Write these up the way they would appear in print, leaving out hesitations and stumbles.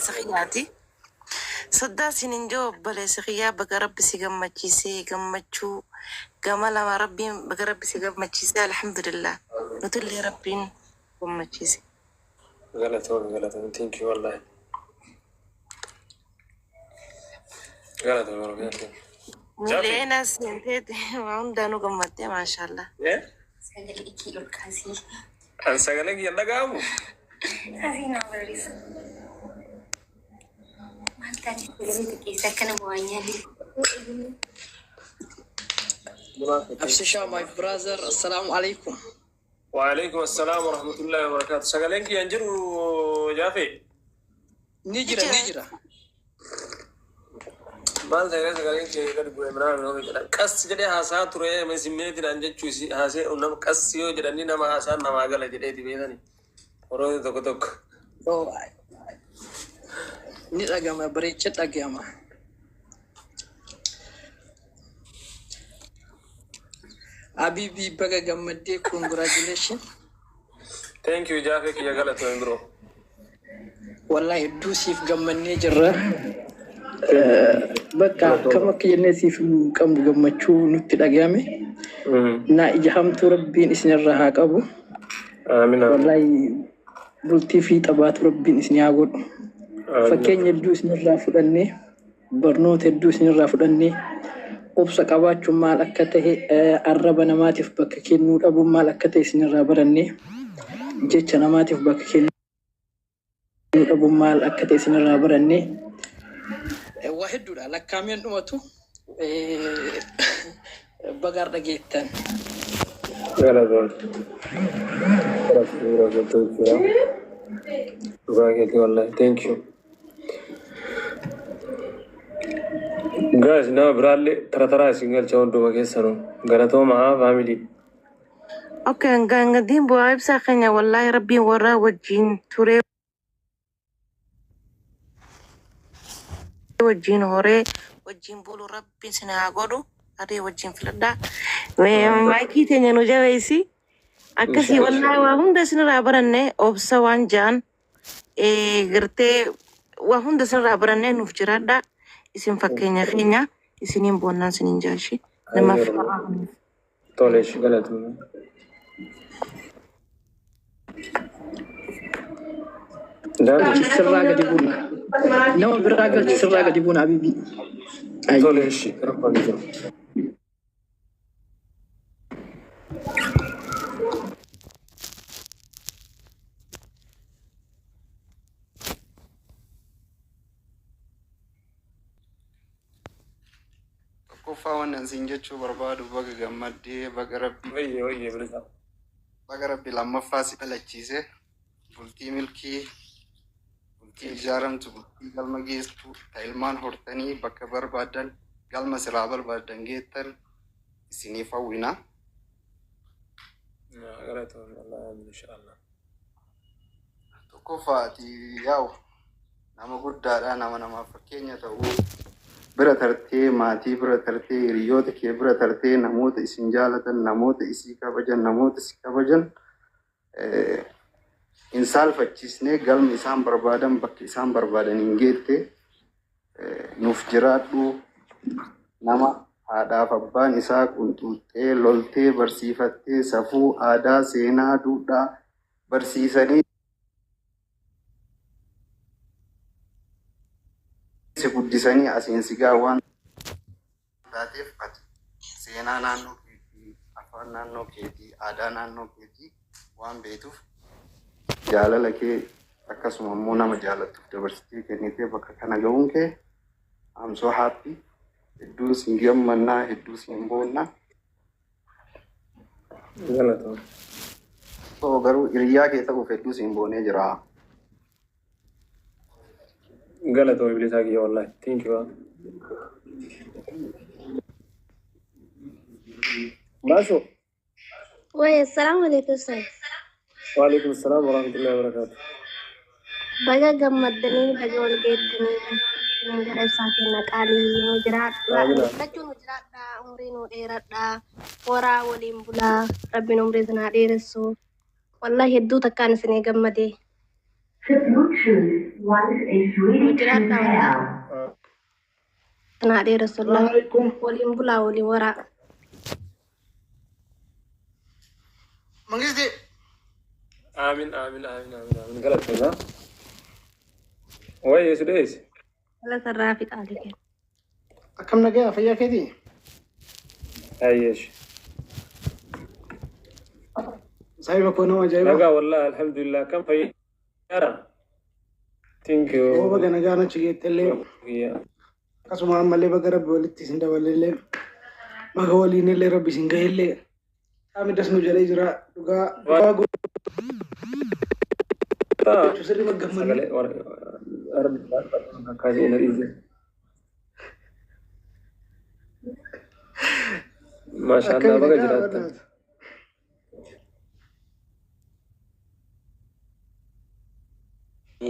Obboleessa kiyyaati. Soddaa siin hin jiru obboleessa kiyyaa baga rabbi si gammachiisee gammachuu gama lama rabbiin baga rabbi si gammachiisee alhamdulillah nutillee rabbiin gammachiise. Galatoomi galatoomi thank you wallahi. Galatoomi Oromiyaa thank you. Jaafi. Miiliyoona seenteeti waa hundaanuu gammaddee maashaallah. Eh? Sagalee kee ol kaasii. An sagalee kiyya hin dhaga'amu? Kaasii naa barreessa. Maal taate sagalee xiqqeessa akka nama waan nyaanne. Absisha my brother assalamu alaikum. Waalaikum assalam warahmatullahi wabarakatuh. Sagaleen kiyya hin jiru Jaafe. Ni jira ni jira. Maal ta'ee sagaleen kiyya gadi bu'e minaa minaa jedhan. Qas jedhee haasaa ture simmeetiin jechuu haasee nama qas yoo jedhanii nama haasaan namaa gala jedheeti beekani. Horoota tokko tokko. Oh, ni dhagama bareecha dhagama. Abibi baga gammaddee congratulation. Thank you Jaafe kiyya galatoomi bro. Wallahi hedduu siif gammannee jirra. Bakka akkam akka jennee siif hin qabnu gammachuu nutti dhagahame. Naa ija hamtuu rabbiin isinirraa haa qabu. Amiin amiin. Wallahi bultii fi xabaatu rabbiin isin haa godhu. Fakkeenya hedduu isinirraa fudhannee barnoota hedduu isinirraa fudhannee obsa qabaachuun maal akka ta'e arraba namaatiif bakka kennuu dhabuun maal akka ta'e isinirraa barannee jecha namaatiif bakka kennuu dhabuun maal akka ta'e isinirraa barannee waa hedduudha lakkaa'ameen dhumatu bagaar dhageettan. Galatoomi. Galatoomi galatoomi. Dhugaa keetii wallahi thank you. Guys nama biraallee tara taraa isin galcha hunduma keessanuu galatooma haa family. Okay, hanga bu'aa ibsaa keenya wallaahi rabbiin warra wajjin turee wajjin horee wajjin bulu rabbiin sin haa godhu harree wajjin filadhaa. Maayikii teenya nu jabeessi. Akkasii wallaahi waa hunda isinirraa baranne obsa waan ja'an gartee waa hunda isinirraa barannee nuuf jiraadhaa. Isin fakkeenya keenya isiniin boonnaan isiniin jaashi. Namaaf Tole ishi galatooma. Daani. Galchi sirraa gadi buuna. Nama biraa galchi sirraa gadi buuna Abibi. Tole ishi rakkoo hin jiru. Tokkoffaa wannan siin jechuu barbaadu baga gammaddee baga rabbi Wayye wayye bilisa. baga rabbi lammaffaa si dhalachiise bultii milkii bultii ijaaramtu bultii galma geesstu ta ilmaan hortanii bakka barbaaddan galma silaa barbaaddan geettan isiniif hawwina. Galatoomii Allah amiin inshallah. Tokkoffaa ati yaa'u nama guddaadha nama namaaf fakkeenya ta'uu bira tartee maatii bira tartee hiriyoota kee bira tartee namoota isin jaalatan namoota isii kabajan namoota si kabajan hin saalfachiisne galma isaan barbaadan bakka isaan barbaadan hin geette nuuf jiraadhu nama haadhaaf abbaan isaa qunxuuxxee loltee barsiifattee safuu aadaa seenaa duudhaa barsiisanii si guddisanii asiin si gahan waan taateef ati seenaa naannoo keetii, afaan naannoo keetii, aadaa naannoo keetii waan beektuuf jaalala kee akkasuma immoo nama jaalattuuf dabarsitee kennitee bakka kana ga'uun kee I'm so happy. Hedduun siin gammannaa, hedduu siin boonnaa. Galatoom. So garuu hiriyaa kee ta'uuf hedduu siin boonee jira. Galatoom bilisaa kiyya wallahi. Thank you. Baasoo. Wai, assalamu alaikum sir. Waalaikum salaam warahmatullahi wabarakatuh. Baga gammaddanii baga wal geettanii isiniin gara ibsaa kenna qaalii nu jiraadha. Amina. Lachuu nu jiraadha, umrii nu dheeradha, horaa waliin bulaa, rabbiin umrii isin haa dheeressu. Wallahi hedduu takkaan isinii gammadee. Nu jiraadhaa wallaahi. Naa dheeressullaa. Salaamu alaikum. Waliin bulaa waliin waraa. Mangisti. Aamin aamin aamin aamin aamin galatooma. Wayye su dhees. Galata irraa fi qaalii kenna. Akkam nagaa fayyaa keetii? Ayyeesh. Saahiba koo nama ajaa'ibaa. Nagaa wallahi alhamdulillah kam fayyaara. Thank Yoo you. baga nagaa nachi geettellee akkasuma ammallee baga rabbi walitti isin dabalellee baga waliinillee rabbi isin gahellee qaamni das nu jedhee jira dhugaa dhugaa gochuu sirrii maggammanne. Sagalee akkaasii na dhiise. Maashaallah Akkami baga nagaa jiraattan. barnaata.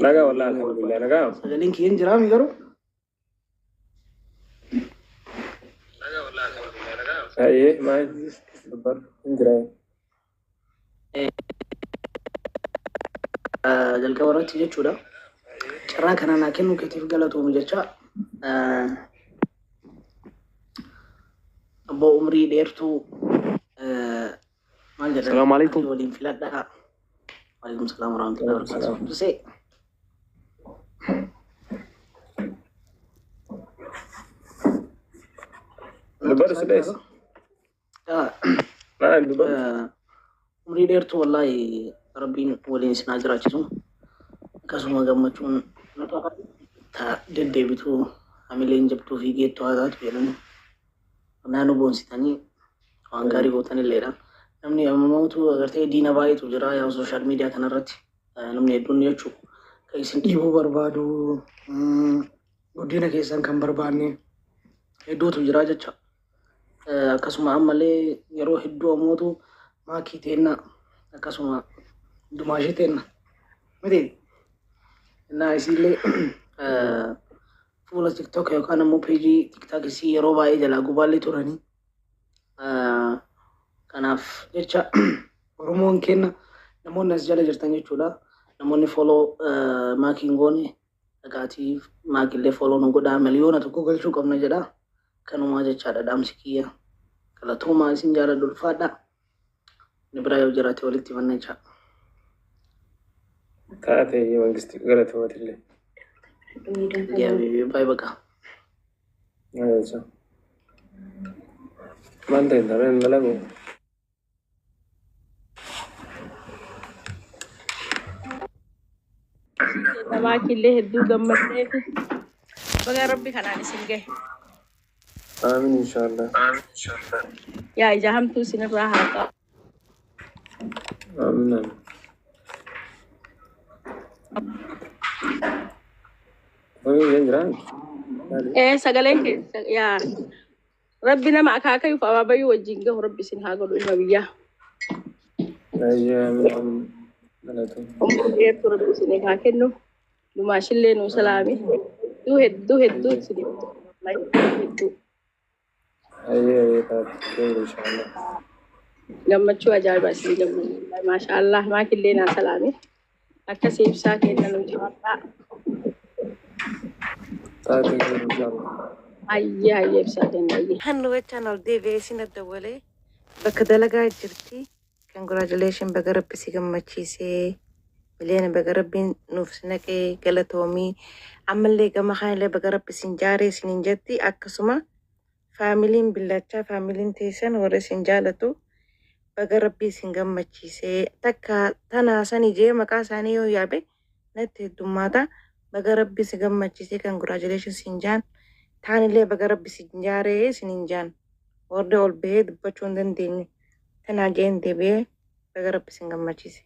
Nagaa wallahi alhamdulillah nagaa. Sagaleen kiyyeen jiraami garuu. Ayyee maal dubbadhu hin jira. Jalqaba irratti jechuudha. Carraa kana naa kennuu keetiif galatoomu jecha abbaa umrii dheertuu maal jedhan Salaamu alaikum. waliin filadhaa. Waalaikum salaam warahmatullahi wabarakatuh. Dusee Dubbadhu su dhees. Naan dubbadhu. Umrii dheertuu wallaahi rabbiin waliin isin haa jiraachisu. Akkasuma gammachuun ta deddeebituu hamileen jabduu fi geettuu haa taatu jedhanii naannoo boonsitanii waan gaarii gootan illeedha. Namni ammamootu agartee diina baay'eetu jira yaa social media kanarratti namni hedduun jechuudha. Kan isin dhiibuu barbaadu guddina keessan kan barbaanne hedduutu jira jecha. Akkasuma ammallee yeroo hedduu ammootu maakii teenna akkasuma dumaashii teenna miti innaa isiillee fuula TikTok yookaan ammoo peejii TikTok isii yeroo baay'ee jalaa gubaallee turanii. Kanaaf jecha Oromoon kenna namoonni as jala jirtan jechuudha. Namoonni follow maakiin goone dhagaatiif maakillee follow nu godhaa 1,000,000 galchuu qabna jedha. Kanumaa jechaadha dhaamsi kiyya. Galatoomaa isin jaaladhu ulfaadha. Inni biraa yoo jiraate walitti himanna jecha. Taate mangisti galatoomatillee. Baay'ee baqa. Maal ta'e hin dalagu. Namaa killee hedduu gammadnee baga rabbi kanaan isin gahe. Aamin inshaallah. Yaa ija hamtuu isinirraa haa qabu. Aamin aamin. Horii hin jiraa? Ee sagaleen keessa yaa rabbi nama akaakayyuuf abaabayyuu wajjin gahu rabbi isin haa godhu ilma biyyaa. Ayyee aamin aamin. Galatoo. Umrii dheertuu rabbi isiniif haa kennu. Dumaashillee nuu salaami. Hedduu hedduu hedduu isiniif hedduu. Ayyee ayyee taate inshaallah. Gammachuu ajaa'ibaa isin gammanne. Maasha Allah maakillee naa salaami. Akkasii ibsaa kenna nuu jabaadhaa. Taate inshaallah. Ayyee ayyee ibsaa kenna ayyee. Hannu jechaan ol deebi'ee isin adda walee bakka dalagaa jirti. Congratulation baga rabbi si gammachiisee. Miliyoona baga rabbiin nuuf si naqee galatoomii. Ammallee gama kanallee baga rabbi isin jaaree isiniin jetti. Akkasuma faamiliin billachaa faamiliin teessan warra isin jaalatu baga rabbi isin gammachiisee. Takka tanaa sani jee maqaa isaanii yoo yaabe natti heddummaata. Baga rabbi si gammachiisee congratulation siin jaan. Taanillee baga rabbi isin jaaree isiniin jaan. Warri ol bahee dubbachuu hin dandeenye. Tanaa jeen deebi'ee baga rabbi isin gammachiise.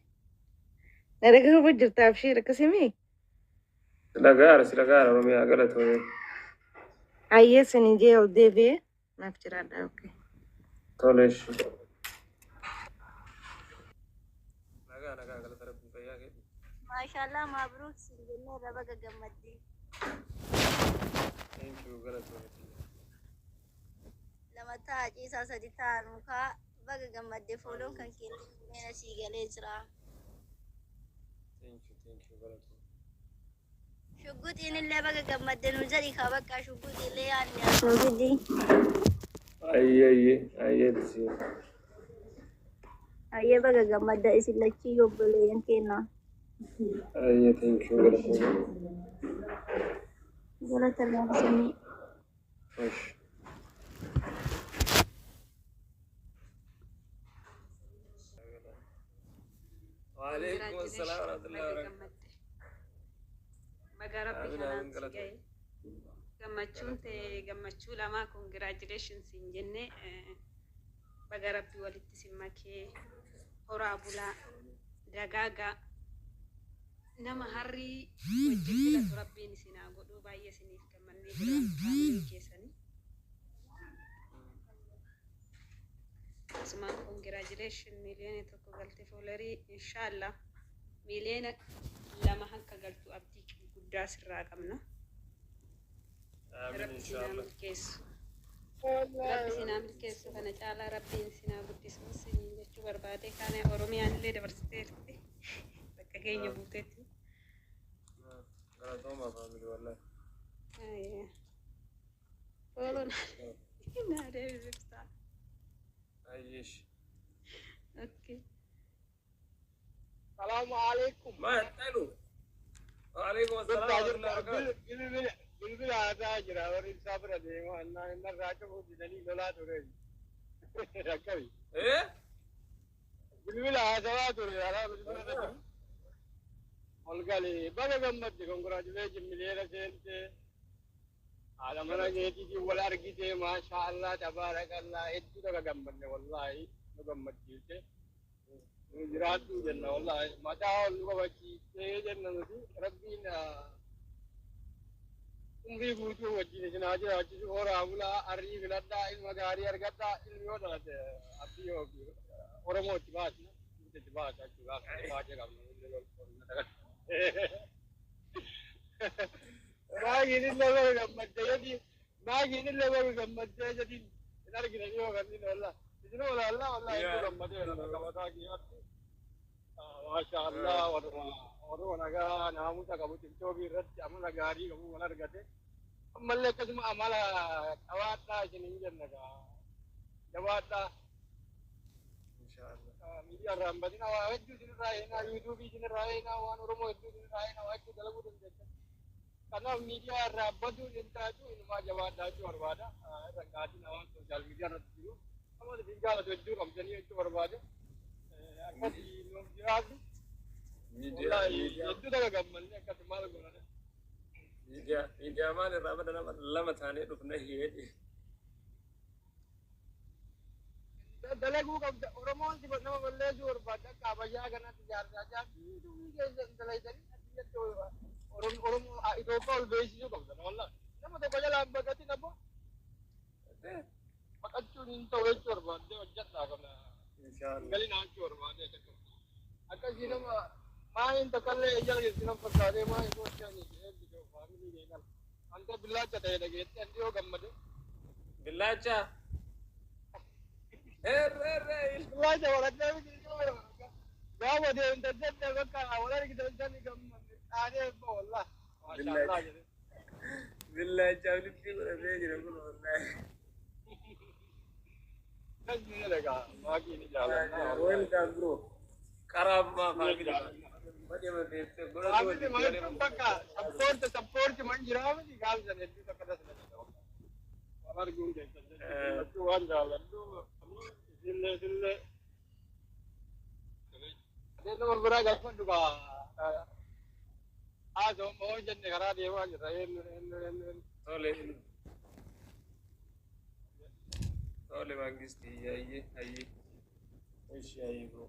Na dhagahuu jirta abshiir akkasimii? Dhagaara si dhagaara Oromiyaa galatoomee. Ayyee sanii jee ol deebi'ee naaf jiraadha. Okay. Toleesh. Nagaa nagaa galata rabbii fayyaa keeti. Maashaallah mabruuk sin jennee irra baga gammaddee. Thank you galatoomee. Lama ta'a ciisaa sadi ta'a mukaa baga gammaddee fooloon kan kennee asii galee jira. Thank you thank you galatoomee. Shugguxiin illee baga gammadde nu jedhi kaa bakka shugguxii illee yaadne as nu fidi. Ayyee ayyee ayyee tisi. Ayyee baga gammadda isin lachii obboleeyyan keenya. Ayyee, thank you, galatooma. Galata isinii. Esh. Waalaikum assalam warahmatullahi Baga wabarakatuh. gammadde. Baga Rabbi Amiin kanaan amiin si galatooma. ga'e. Gammachuun ta'e gammachuu lamaa, congratulations hin jenne. Baga Rabbi walitti si makee, horaa bulaa dagaagaa, nama harrii wajjin filatu Rabbiin isin haa godhu. Baay'ee isiniif gammannee jira family keessanii. Asumaan congratulation, 1 miiliyoona galte followerii, inshaallah 2 miiliyoona akka galtu abdii guddaa sirraa qabna. Amiin Rabbi sinaa inshaallah. milkeessu. Rabbi sinaa milkeessu, kana caalaa Rabbiin sinaa guddisu siniin jechuu barbaade. Kana Oromiyaan illee dabarsiteerti. Bakka keenya buuteetti. Galatooma family wallahi. Follow naa deebisibsaa. Ayyeesh. Okay. Salaamu alaikum. Ma talu. Waalaikum assalam warahmatullahi wabarakatuh. Bilbila bilbila haasaa jira, warri isaa bira deemu annaan inni irraa cufuu didanii lolaa ture. Akkami. Eh? Bilbila haasawaa ture, alaa bilbila irra jiru. Ol galee baga gammadde, congratulation, miliyoona seentee. Haadha mana keetiitiin wal argite, maashaa Allah, tabaarakallah, hedduu tokko gammadne, wallaahi nu gammachiifte. Nu jiraadhu jenna, wallaahi mataa ol nu qabachiiftee jenna. Nuti Rabbiin umrii guutuu wajjin isin haa jiraachisu. Horaa bulaa, arrii filadhaa, ilma gaarii argadhaa. Ilmi yoo dhalate abdii yookiin Oromoo itti baasna, itti baasa jechuudha, baay'ee qabna. Maagiin illee baga gammadde jedhi, maagiin illee baga gammaddee jedhin. Hin argine yoo kanneen, wallah isin olaallaa, wallah hedduu gammadee qabataa kiyyaatti. Maasha Allah, warra nagaa naamusa qabu, TikTokii irratti amala gaarii qabu wal argate. Ammallee akkasuma amala qabaadhaa isin hin jenna gaa. Jabaadhaa. Inshaallah. Miidiyaa irraa hin badina, waa hedduu isinirraa eenaa, YouTubeii isinirraa eenaa, waan Oromoo hedduu isinirraa eenaa, waa hedduu dalaguu dandeessan. Kanaaf miidiyaa irraa baduun hin taatu, inumaa jabaadhaa jechuu barbaada. Irra hin kaatina waan social media irratti jiru. Namoota isin jaalatu hedduu qabdanii jechuu barbaada. Akkasii nuuf jiraatu. Miidiyaa Wallaahi miidiyaa hedduu tokko gammanne, akkasi maal goona. Miidiyaa miidiyaa maal irraa bada, nama lama taanee dhufna hiyeedhi. Dalaguu qabda. Oromoon si nama balleessuu barbaadda, akka Habashaa kanatti jaarsaa jaartii YouTubeii keessa dalaydanii addunyatti Oromoo Itoophiyaa ol beeksisuu qabda. Wallaahi nama tokko jalaa hin baqatin, abbo, baqachuun hin ta'u jechuu barbaadde, hojjedhaa kana. Inshaallah. Galina jechuu barbaadde, akkasii nama maayin tokkollee ijala keessi nama fakkaatee maayin gochanii eebbisuu family keekan anta billaacha ta'e dhageetti andi yoo gammade. Billaacha. Herre herre. Billaacha waladhee miti, gaafa deemte jette bakka wal argitan sani gammanne qaanee ebba, wallah maasha Allah jedhe. Billaacha walitti godhatee jira kun wallahi. Kasni jedhe gaa maakii ni jaalannaa wallahi. Welcome bro. Karaa family. Badii deemtee godhatu. Family maal bakka support support man jiraa miti, gaaf san hedduu takka dasna jedha, wal arguun keessan jechuudha waan jaalladhu isillee isillee. Nama biraa gaafadhu gaa. Haasoo moo jenne, karaa deemaa jirra, eenyu eenyu eenyu? Tole. Tole mangisti ayyee ayyee. Ishi ayyee bro.